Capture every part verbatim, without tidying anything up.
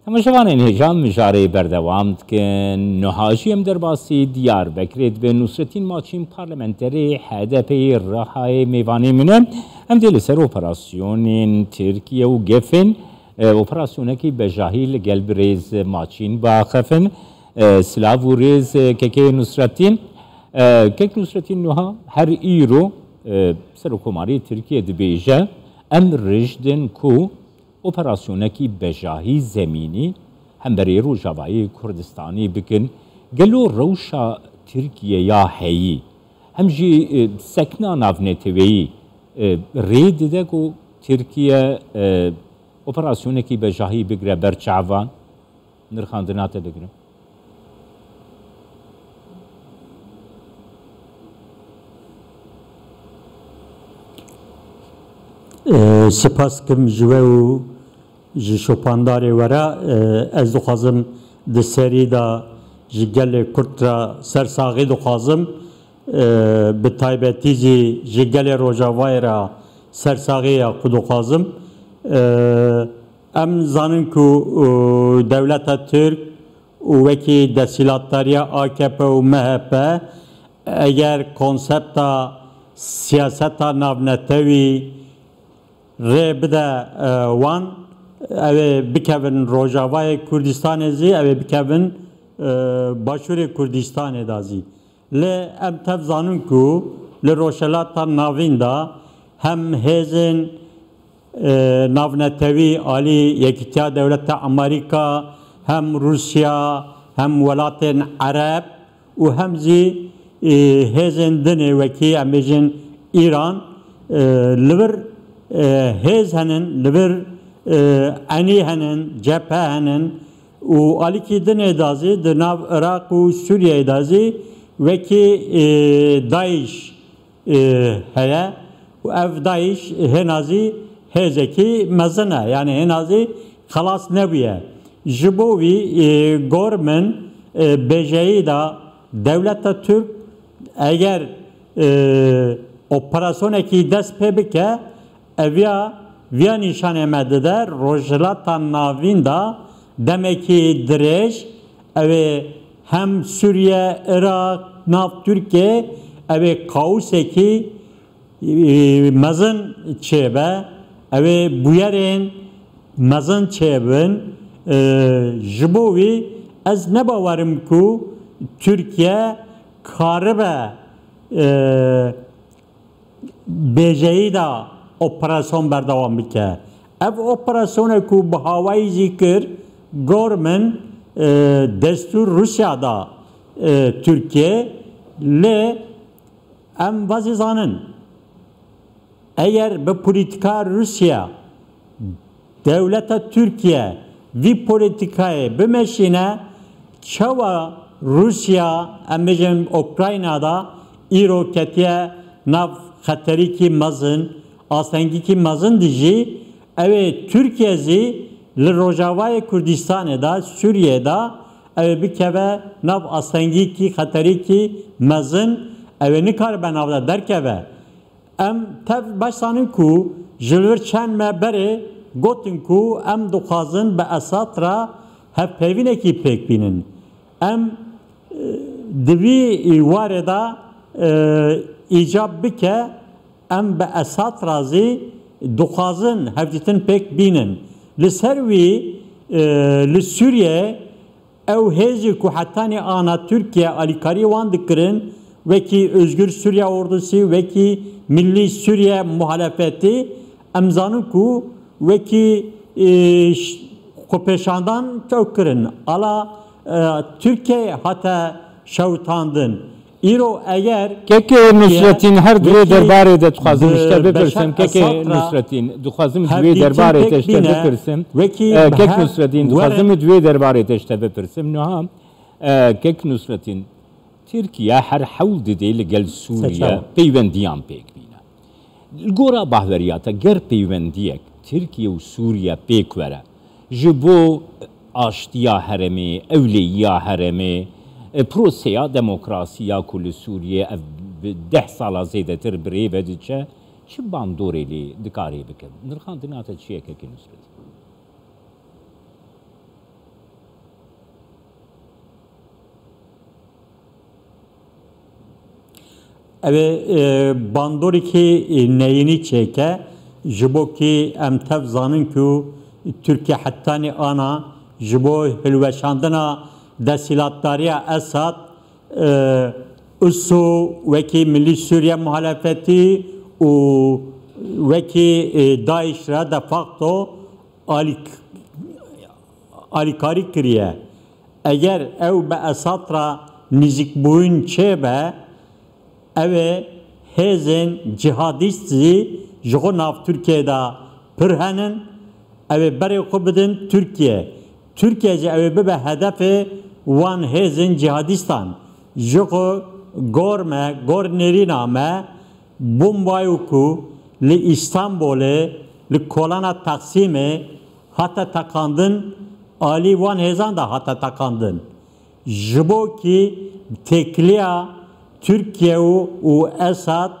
Temaşevanên hêja mijarê berdewam dikin. Niha jî em derbasî Diyarbekirê dibin. Nusretîn Maçîn parlamenterê H D P'ê Rihayê mêvanê min e. Em dê li ser operasyonên Tirkiye û gefên, e, operasyonekî bejahî li gel birêz Maçîn biaxifin. E, silav û rêz, e, kekê Nusretîn. E, kek Nusretîn, niha her îro, e, Serokkomarê Tirkiye dibêje, em rijdin ku operasyonekî bejahî zemînî hemberî Rojavayê Kurdistanê bikin. Gelo rewşa Tirkiye ya heyî, hem jî, e, sekna navneteweyî, e, rê dide ku Tirkiye, e, operasyonekî bejahî bigire ber çavan? Nirxandina te bigirim. Ee, spas kim ji we û ji şopandarê we re. Ee, ez dixwazim di serî de ji gelê Kurd re sersaxî dixwazim. Ee, bi taybetî jî ji gelê Rojavayê re sersaxî ya xwe dixwazim. Ee, em zanin ku, e, dewleta Tirk û wekî desthilatdariya A K P û M H P eger konsepta siyaseta navnetewî rê bide, e, wan, ew ê bikevin Rojavayê Kurdistanê zî, ew ê bikevin, e, Başûrê Kurdistanê de zî. Lê em tev zanin ku li Rojhilata Navîn de hem hêzên, e, navnetewî alî Yekîtiya Dewleta Amerîka, hem Rûsya, hem welatên Ereb û hem zî, e, hêzên dinê wekî em bêjin Îran, e, li vir, e, hêz henin, li vir, e, enî henin, cephe henin, û alîkî dinê de zî di nav Iraq û Sûriyeyê de zî wekî, e, DAIŞ, e, heye û ev DAIŞ hêna zî hêzekî mezin e, yanî hêna zî xelas nebûye. Ji bo wî, e, gor min, e, bêjeyî de dewleta Tirk eger, e, operasyonekî dest pê bike, eviya viya nîşanê me dide, Rojhilata Navîn de demekî dirêj, ew ê hem Sûriye, Iraq, nav Tirkiye, ew ê kaosekî, e, mezin çêbe, ew ê bûyerên mezin çêbin. E, ji bo wî ez ne bawerim ku Tirkiye karibe, e, bêjeyî de operasyon berdewam bike. Ev operasyonê ku bi hawayî jî kir, gor min, e, destûr Rûsya da, e, Tirkiye, lê em vazî zanin. Eger bi polîtika Rûsya dewleta Tirkiye vî polîtikayê bimeşîne, çawa Rûsya, em bêjin Ukrayna da îro ketiye nav xeterîkî mezin, astengîkî mezin dijî, ew ê Tirkiye zî li Rojavayê Kurdistanê da, Sûriyê da, ew ê bikeve nav astengîkî xeterîkî mezin, ew ê nikaribe nav de derkeve. Em tev baş zanin ku ji li vir çend me berê gotin ku em dixwazin bi Esad re hevpeyvînekî pêk bînin. Em, e, di vî warê de, e, îcab bike, em bi Esad re zî dixwazin hevdîtin pêk bînin. Li ser wî, e, li Sûriye Ew hêzî ku hetanî ana Tirkiye alîkarî wan dikirin, wekî Özgür Suriye Ordusu, wekî Millî Suriye Muhalefetî, em zanin ku wekî, e, ş-, xwepêşandan çew kirin. Ala, e, Tirkiye hate şewitandin. Îro eger Kekê Nusretîn, her di wê derbarê de dixwazim ji te bipirsim. Kekê Nusretîn, dixwazim di wê derbarê te ji te bipirsim. Eh, kek Nusretîn, dixwazim di wê derbarê te ji te bipirsim. Niha, eh, kek Nusretîn, Tirkiye her hewl didê li gel Sûriye peywendiyan pêk bîne. Li gora bahweriya te, ger peywendiyek Tirkiye û Sûriye pêk were, ji bo aştiya herêmê, ewleyiya herêmê, e, proseya demokrasî ya ku li Sûriyê ev bi deh sala zêdetir bi rê ve diçe, çi bandorê lê dikarê bike? Nirxandina te çi ye, kekê Nusretî? Ew ê, e, bandorîkî, e, neyînî çêke, ji bo kî em tev zanin ku Tirkiye hetanî ana ji bo hilweşandina desthîlatdariya Esad, e, usu wekî Milî Sûriye Muhalefetî û wekî, e, DAIŞ re de facto alîk-, alîkarî kiriye. Eger ew bi Esad re nîzîkbûn çêbe, ew ê hêzên cîhadîst jî ji xwe nav Tirkiyeyê de pir henin, ew ê berê xwe bidin Tirkiye. Tirkiye jî ew ê bibe hedefê wan hêzên cîhadîstan. Ji xwe gor me, gor nêrîna me, bombayê ku li Îstanbulê, li kolana Taksimê hate teqandin, alî wan hêzan de hate teqandin. Ji bo kî têkiliya Tirkiye û, û Esad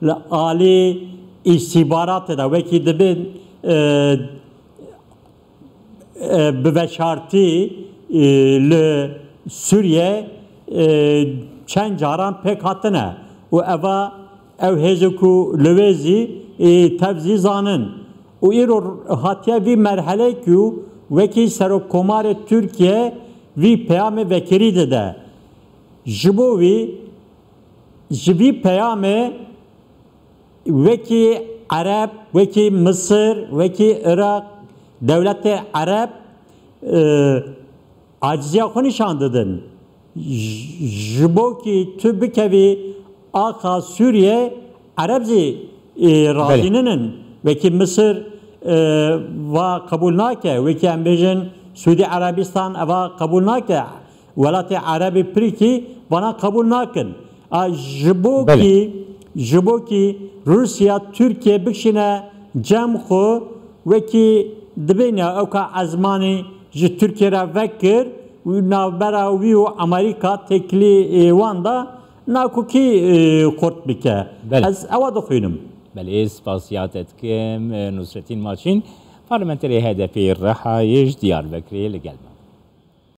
li alî îstîbaratê de wekî dibin, e, e, bi veşartî, e, li Sûriye, e, çend caran pêk hatine û eva ew hêzê ku li wê zî, e, tev zî zanin. Û îro hatiye vî merheleyê ku wekî Serokkomarê Tirkiye vî peyamê vekirî dide. Ji bo wî, ji vî peyamê wekî Ereb, wekî Misir, wekî Iraq, dewletê Ereb, e, aciziya xwe nîşan didin. J-, ji bo kî tu bikevî axa Sûriye, Ereb zî, e, razî ninin. Wekî Misir, e, va qebûl nake, wekî em bêjin Sûdî Erebistan eva qebûl nake. Welatê Erebî pirîkî vana qebûl nakin. A, ji bo Belê. kî, ji bo kî Rûsya Tirkiye bikişîne cem xwe, wekî dibêne ewka ezmanî ji Tirkiye re vekir û navbera wî û Amerîka têkilî, e, wan da nakokî, e, xurt bike. Belê. Ez ewa dixwînim. Belê, spasiya te dikim, e, Nusretîn Maçîn, parlamenterê H D P'ê Rihayê ji Diyarbekirê li gel me.